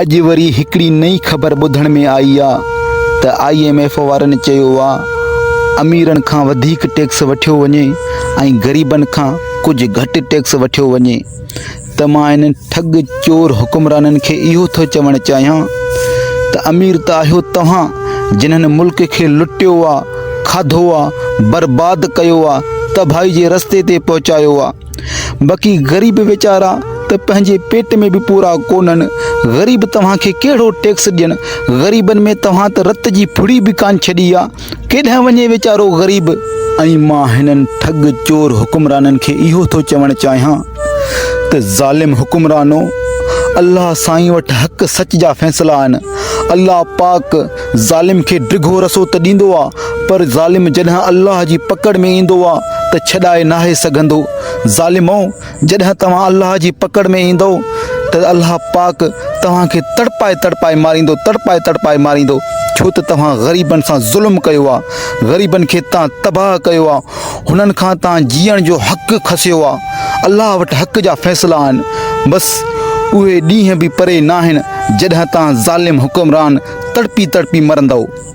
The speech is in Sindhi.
اڄ وري هڪڙي نئين خبر ٻڌڻ ۾ آئي آ ته I M F وارن چيو آ اميرن کان وڌيڪ ٽيڪس وٺيو وڃي ۽ غريبن کان ڪجهه گهٽ ٽيڪس وٺيو وڃي ته مان انهن ٺڳ چور حڪمرانن کي اهو ٿو چوڻ چاهيان ته امير ته آهيو توهان جنھن ملڪ کي لٽيو آ کاڌو آ برباد ڪيو آ تباهي جي رستي تي پهچايو آ. باقي غريب ويچارا ته پنهنجي پيٽ ۾ به پورا ڪونهن، غريب توهان کي ڪهڙو ٽيڪس ڏين، غريبن ۾ توهان ته رت جي ڦڙي به ڪانه ڇڏي آ، ڪيڏانهن وڃي ويچارو غريب. ۽ مان هنن ٺڳ چور حڪمرانن کي اهو ٿو چوڻ چاهيان ته ظالم حڪمرانو! الله سائين وٽ حق سچ جا فيصلا آهن، الله پاڪ ظالم کي ڊگهو رسو ته ڏيندو آ پر ظالم جڏهن الله جي پڪڙ ۾ ايندو آ ته ڇڏائي ناهي سگهندو. ظالمؤ! جڏهن توهان الله جي پڪڙ ۾ ايندؤ ته الله پاڪ توهان کي تڙپائي تڙپائي ماريندو، تڙپائي تڙپائي ماريندو، ڇو ته توهان غريبن سان ظلم ڪيو آ، غريبن کي توهان تباهه ڪيو آ، هنن کان توهان جيئڻ جو حق کسيو آ. الله وٽ حق جا فيصلا آهن. بس اهي ڏينهن به پري ناهن جڏهن توهان ظالم حڪمران تڙپي تڙپي مرندؤ.